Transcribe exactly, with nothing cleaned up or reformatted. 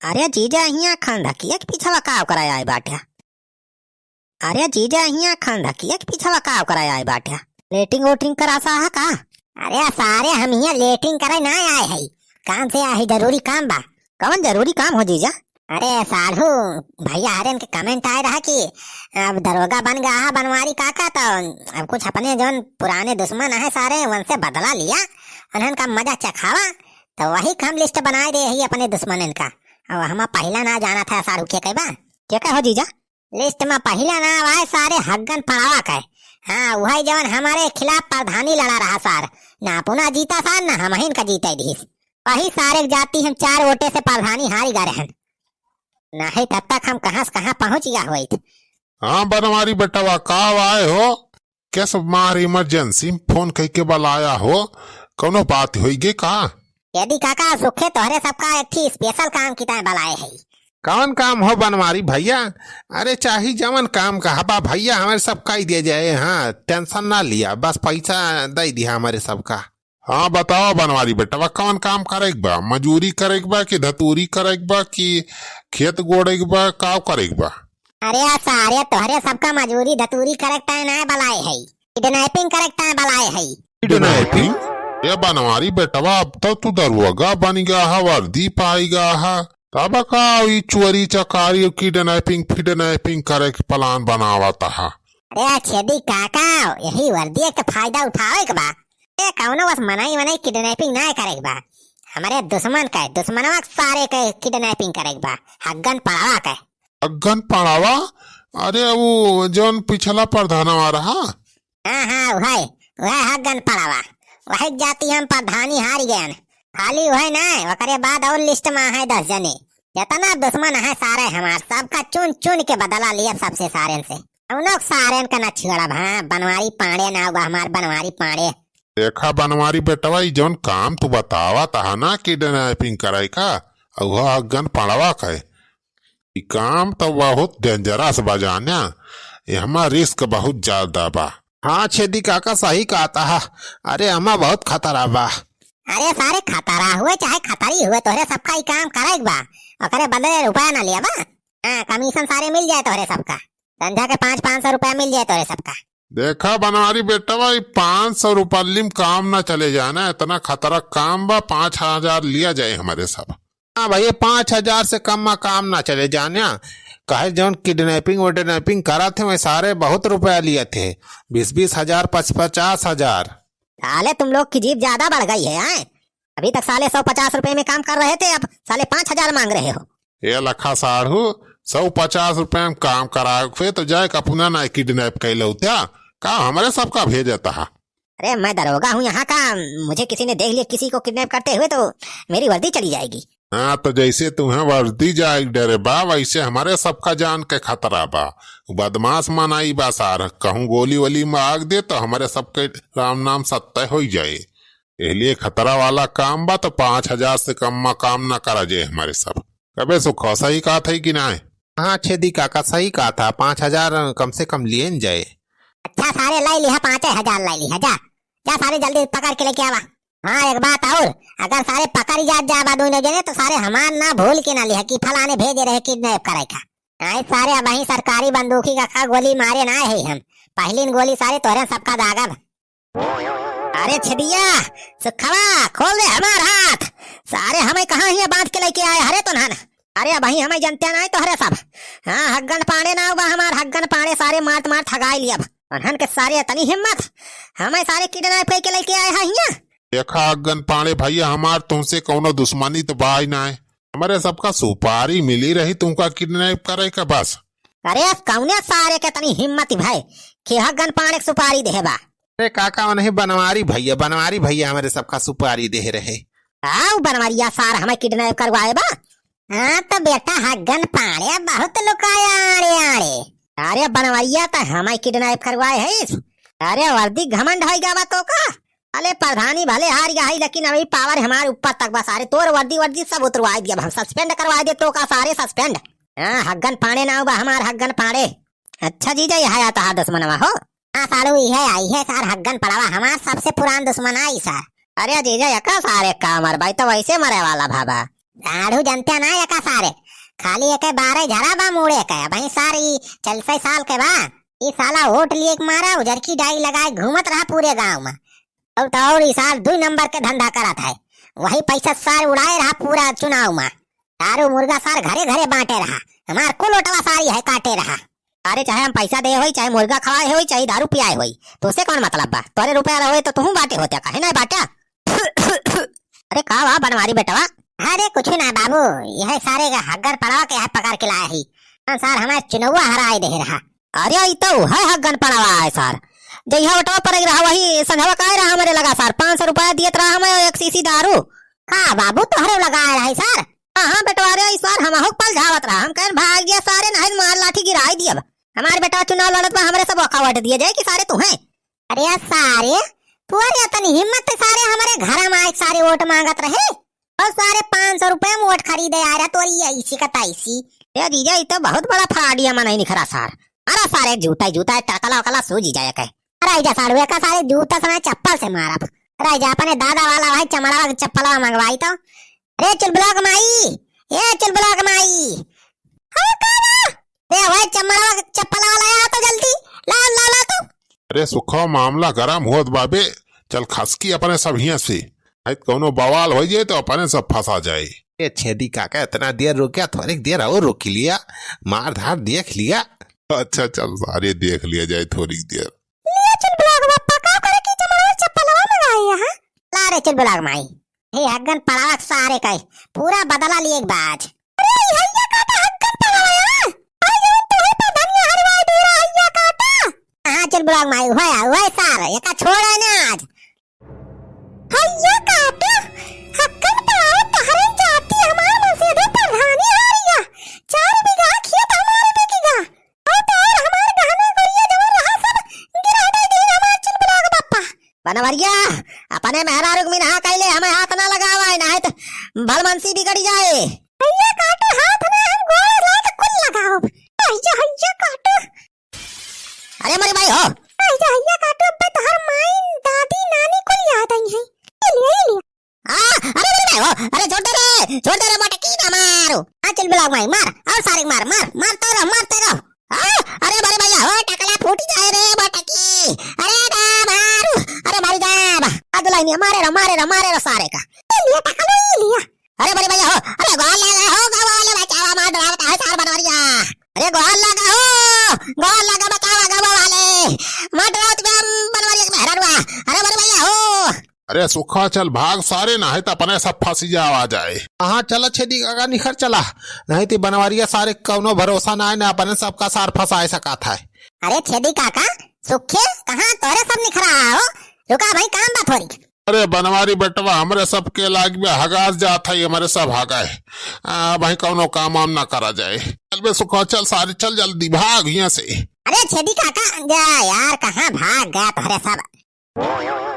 अरे जीजा, हियाँ खंधकिया के पीछवा का ओकरा आए बाटे? अरे जीजा, हियाँ खंधकिया के पीछवा का ओकरा आए बाटे? लेटरिंग ओटरिंग करासा है का? अरे सारे, हम हियाँ लेटरिंग करे ना आए हई, काम से आए हई, जरूरी काम बा। कवन जरूरी काम हो जीजा? अरे साढ़ू, भैया हरेन के comment आए रहा कि अब दरोगा बन गया है बनवारी काका, तो अब कुछ अपने जौन पुराने दुश्मन है सारे, उनसे बदला लिया, उन्हन का मजा चखावा। तो वही का हम list बनाए दे ही अपने दुश्मनन का। अब हम पहिला ना जाना था साढ़ू के कहे बा। के कहे हो जीजा? List में पहिला नाम आए सारे हग्गन पड़ावा के। हाँ, वही जवन हमारे खिलाफ प्रधानी लड़ा रहा सार। ना अपना जीता सार, ना हमहिन का जीते दीस। वही सारे के जाती हम चार वोटे से प्रधानी हारी गए रहन। नहीं तब तक हम कहाँ से कहाँ पहुँच गया होइत। हाँ बनवारी बेटवा, का आए हो? कैस मार emergency में फोन कइके बलाया हो, कौनो बात होई गे का? यदि काका, सुखे तोहरे सबका एक ठी special काम की ताय बलाए है। कौन काम हो बनवारी भैया? अरे चाही जवन काम कहबा भैया, हमरे सब कई दिया जाए। हाँ, tension ना लिया, बस पैसा दे दिया हमरे सबका। हाँ बताओ बनवारी बेटवा, कौन काम करेक बा? मजूरी करेक बा कि धतूरी करेक बा कि खेत गोड़ेक बा, का करेक बा? अरे आ सारे, तोहरे सबका मजूरी धतूरी करेक ताय ना बलाए है, kidnapping करेक ताय बलाए है। Kidnapping? ए बनवारी बेटवा, अब तो तू दरुअगा बन गया हा, वर्दी पाई गया हा, तब का ई चोरी चकारी और kidnapping फिडनैपिंग करेक plan बनावत हा? अरे छेदी काका, यही वर्दी एक तो फायदा उठावे के बा। ए कौनो बस मनई वनई kidnapping ना करेक बा, हमरे दुश्मन के, दुश्मनवा के सारे के kidnapping करेक बा, हग्गन पड़ावा के। हग्गन पड़ावा? अरे वो जौन पिछला प्रधानवा रहा? हाँ हाँ, वही, वही हग्गन पड़ावा, वही जाति हम प्रधानी हार गयन। खाली वही ना, ओकरे बाद और list में है दस जने। जितना दुश्मन है सारे हमार, सबका चुन चुन के बदला लिया सबसे सारेन से। उन लोग सारेन का ना छिड़ब, हाँ, बनवारी पांडे ना हुआ हमार, बनवारी पांडे। देखा बनवारी बेटवा, ई जौन काम तू बतावत हा ना kidnapping करे का, अउहा हग्गन पड़वा का है, ई काम तो बहुत dangerous बा जान्या, एहमा risk बहुत ज्यादा बा। हाँ छेदी काका सही कहत हा, अरे एहमा बहुत खतरा बा। अरे सारे खतरा हुए चाहे खतरी हुए, तोहरे सबका ई काम करे के बा, ओकरे बदले रुपया ना लिया बा। हाँ, commission सारे मिल जाए तोहरे सबका, संझा के पाँच, पाँच सौ रुपया मिल जाए तोहरे सबका। देखा बनवारी बेटवा, ई पाँच सौ रुपया में काम ना चले जाना, इतना खतरा काम बा, पाँच हजार लिया जाए हमरे सब। हाँ भैया, पाँच हजार से कम में काम ना चले जाना, काहे जौन kidnapping विडनैपिंग करत हैं, वह सारे बहुत रुपया लियत हैं, बीस बीस हजार, पच-, पचास हजार। साले तुम लोग की जीभ ज्यादा बढ़ गई है, हैं? अभी तक साले सौ पचास रुपए में काम कर रहे थे, अब साले पाँच हजार मांग रहे हो। ए लखा साढ़ू, सौ पचास रुपए में काम करावे तो जाए के अपना ना kidnap कैले होत्या, का हमरे सबका भेजत हा? अरे मैं दरोगा हूँ यहाँ का, मुझे किसी ने देख लिया किसी को kidnap करते हुए तो मेरी वर्दी चली जाएगी। हाँ, तो जैसे तुम्हें वर्दी जाए के डरे बा, वैसे हमरे सबका जान के खतरा बा। उ बदमाश मनई बा सार, कहूँ गोली वोली मार दे तो हमरे सबके राम नाम सत्य होइ जाए। एहलिए खतरा वाला काम बा, तो पाँच हजार से कम मा काम ना करा जाए हमरे सब। कबे सुखो, सही कहत है कि नाय? हाँ छेदी काका, सही कहत हा, पाँच हजार कम से कम लियन जाए। अच्छा सारे, लाई लिहा, पाँचे हजार लाई लिहा, जा, जा सारे जल्दी पकड़ के लेके आवा। हाँ एक बात और, अगर सारे पकड़ जात जाबा दोनों जने तो सारे हमार ना भूल के ना लिहा कि फलाने भेजे रहे kidnap करे का। नाहीं सारे, अबहीं सरकारी बंदूकी का, का गोली मारे ना है हम, पहली गोली सारे तोहरे सबका दागब। अरे छेदिया, सुखवा, खोल दे हमार हाथ। सारे हमें कहाँ हियाँ बांध के लेके आए हरे तोन्हन? अरे अबहीं हमें जनते नाहीं तोहरे सब। हाँ, हग्गन पांड़े नाव बा हमार, हग्गन पांड़े, सारे मारत मारत हगाई लियब। उन्हन के सारे इतनी हिम्मत, हमें सारे kidnap करके लेके आए हैं हियाँ। देखा हग्गन पांड़े भैया, हमार तुमसे कौनो दुश्मनी तो बाई नाय, हमरे सबका सुपारी मिली रही तुमका kidnap करे का बस। अरे कौने सारे के इतनी हिम्मत भाई कि हग्गन पांड़े के सुपारी देहे बा? अरे काका, उन्हें बनवारी भैया, बनवारी भैया हमरे सबका सुपारी देहे रहे। आओ बनवरिया सार हमें kidnap करवाए बा। हाँ तो बेटा हग्गन पांड़े बहुत लुकाया आड़े आड़े। अरे बनवरिया तो हमें kidnap करवाए है। अरे वर्दी घमंड होई गा बा तो का? अरे प्रधानी भले हार गया है, लेकिन अभी power हमारे ऊपर तक बा सारे। तोर वर्दी वर्दी सब उतरवाए दिया, हम suspend करवाए दे तो का सारे suspend। हाँ, हग्गन पांड़े नाव बा हमार, हग्गन पांड़े। अच्छा जीजा, यह आता हा दुश्मनवा हो? हाँ सारू, इहे आई है सार, हग्गन पड़वा हमार सबसे पुरान दुश्मन आई सार। अरे जीजा, यका सारे का मर भाई, तो वैसे मरे वाला भाबा। साढ़ू जनते ना एका सारे, खाली एके बारह झरा बा मूड़े के। अबहीं सार ई चलसै साल के बा, ई साला वोट लिए के मारा उजरकी डाई लगाए घूमत रहा पूरे गाँव में। और तो और ई सार दुई नंबर के धंधा करत है, वही पैसा सार उड़ाए रहा पूरा चुनाव में। दारू मुर्गा सार घरे घरे बांटे रहा, हमार कुल ओटवा सार यह काटे रहा। अरे चाहे हम पैसा दे होई, चाहे मुर्गा खवाए होई, चाहे दारू पियाए होई, तोसे कौन मतलब बा? तोरे रुपया रहे तो तुहूँ बांटे होत्या, काहे ना बांट्या? अरे का बा बनवारी बेटवा? अरे कुछ ना बाबू, यह सारे का हग्गन पड़वा के यहाँ पकड़ के लाया ही। हाँ सार, हमारे चुनौवा हराए दे रहा। अरे ई तो है हग्गन पड़वा है सार, जइहा ओटवा पर रहा वही संझवा का रहा हमारे लगा सार, पाँच सौ रुपया दियत रहा हमें एक शीशी दारू। का बाबू तोहरे लगा रहा है सार? हाँ, हाँ, बेटवा रे, ई सार हमहू के पलझावत रहा। हम कहन, "भाग गया सारे, नहीं तो मार लाठी गिराई दियब।" हमारे बेटवा चुनाव लड़त बा, हमरे सब वोट दिए जाए कि सारे तू हैं। अरे यार सारे, तू अरे इतनी हिम्मत है सारे, हमारे घर में आए सारे वोट मांगत रहे। और सारे पाँच सौ रुपया में वोट खरीदे आ रहा, तोरी ऐसी का तैसी। ए जीजा, ई तो बहुत बड़ा फ्रॉडिया मनई निखरा सार। अरे सारे जूता, जूता, टकला, वकला सूझ जाए के। अरे जा साड़ुए का सारे जूता से ना चप्पल से मारब। अरे जा अपने दादा वाला भाई चमड़वा के चप्पलवा मंगवाई तो। अरे चुलबुला के माई, ए चुलबुला के माई। हाँ, का बा? अरे भाई चमड़वा के चप्पलवा लाया तो जल्दी, ला, ला, ला तो। अरे सुखवा, मामला गरम होत बाबे, चल खसकी अपने सब हियां से, नहीं तो कौनो बवाल हो जाए तो अपने सब फंसा जाए। ए छेदी काका, इतना देर रुक्या, थोड़ी देर और रुक लिया, मार धार देख लिया। अच्छा चल सारे, देख लिया जाए थोड़ी देर। लिया चुलबुला के बप्पा, का करे कि चमड़वा के चप्पलवा मंगाई है, हाँ? ला रे चुलबुला के माई, हे हग्गन पड़वा के सारे का पूरा बदला लिए एक बाज। अरे, ई हइया काटा हग्गन पड़वा है, हाँ? आई जवन तोहे प्रधानिया हरवाई दे रहा, हइया काटा। हाँ, चुलबुला के माई, हुआ, हुआ सार, एका छोड़ है ना आज। हइया काटा, हग्गन पड़वा तोहरे जाति हमार मसीदे प्रधानी हारिया। चार बीघा खेत हमारे बिकिगा। और तो और हमार गहना गुरिया जवन रहा सब गिरा दे दी हमार चुलबुला के बप्पा। बनवरिया, अपने मेहरारू के मिनहा कैले हमें हाथ ना लगावा, नाहीं तो भलमनसी बिगड़ जाए। हइया काटो हाथ ना, हम गोड़ लात कुल लगाओ। हइया, हइया काटो। अरे मोरे भाई हो। हइया, हइया काटो, अब्बे तोहर माई, दादी, नानी कुल याद आई है। ये लिया, ये लिया। आ, अरे मोरे भाई हो, अरे छोड़ दे रे, छोड़ दे रे, मटकी ना मारो। आ चुलबुला के माई, मार, और सारे मार, मार, मारते रहो, मारते रहो। आ, अरे मोरे भैया हो, टकला फूट जाए रे, मटकी। अरे ना मारू, अरे मर जाब। आ दुल्हनिया, मारे रहो, मारे रहो, मारे रहो सारे का। ये लिया टकला, ये लिया। अरे मोरे भैया हो, अरे गोड़ लगा हो, गाँव वाले बचावा, मार डरावता है सार बनवरिया। अरे गोड़ लगा हो, गोड़ लगा बचावा गाँव वाले। मार डरावत बे हम बनवरिया के मेहरारुआ। अरे मोरे भैया हो। अरे सुखा चल भाग सारे, नाहीं तो अपने सब फंसी जावा जाए। हाँ चला छेदी काका निखर चला, नाहीं तो बनवरिया सारे कौनो भरोसा ना है, ना अपने सबका सार फंसाए सकात है। अरे छेदी काका, सुखे, कहाँ तोरे सब निखरा हो? रुका भाई, काम बा थोड़ी। अरे बनवारी बेटवा, हमरे सबके लाग में हगास जात है, हमरे सब हगाए। आ, भाई कौनो काम वाम ना करा जाए। चल बे सुखा, चल सारे, चल जल्दी भाग यहाँ से। अरे छेदी काका, जा यार, कहाँ भाग गया तोहरे सब?